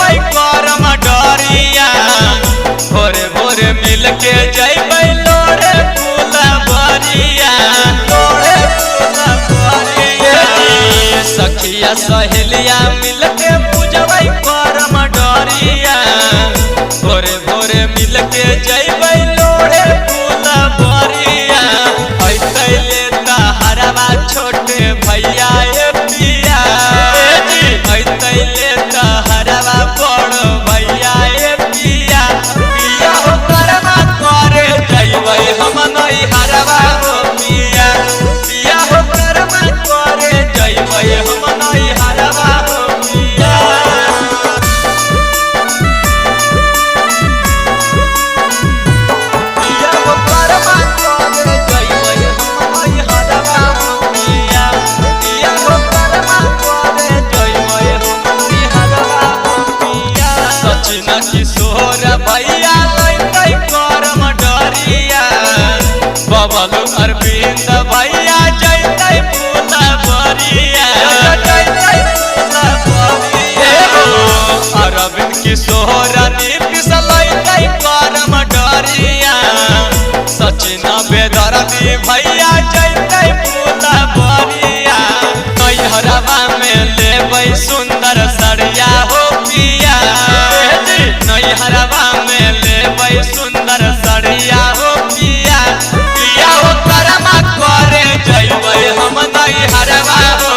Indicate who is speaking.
Speaker 1: पूजबै करम डरिया। भोरे भोरे मिलके जइबै लोढ़े फुलबरिया, लोढ़े फुलबरिया। सखिया सहेलिया मिलके पूजबै करम डरिया। भोरे भोरे मिलके जइबै लोढ़े फुलबरिया। अइतै लेता हरवा छोटे भैया ए पिया, अइतै लेता हरवा बड़ भैया ए पिया। पिया हो करमा करे जइबै हम नैहरवा हो पिया, पिया हो करमा करे जइबै हम नैहरवा हो पिया। पिया हो करमा करे जइबै हम नैहरवा हो पिया, पिया हो करमा करे जइबै हम नैहरवा हो पिया। सचिन किशोर भैया लैतै करम डरिया, बबलू अरविंद भैया जइतै फुलबरिया, जइतै फुलबरिया। अरविंद किशोर नीतीश लैतै करम डरिया, सचिन बेदर्दी भैया जइतै फुलबरिया। नैहरवा में लेबै सुंदर सड़िया हो पिया, नैहरवा में लेबै सुंदर सड़िया हो पिया। पिया हो करमा करे जइबै हम नैहरवा हो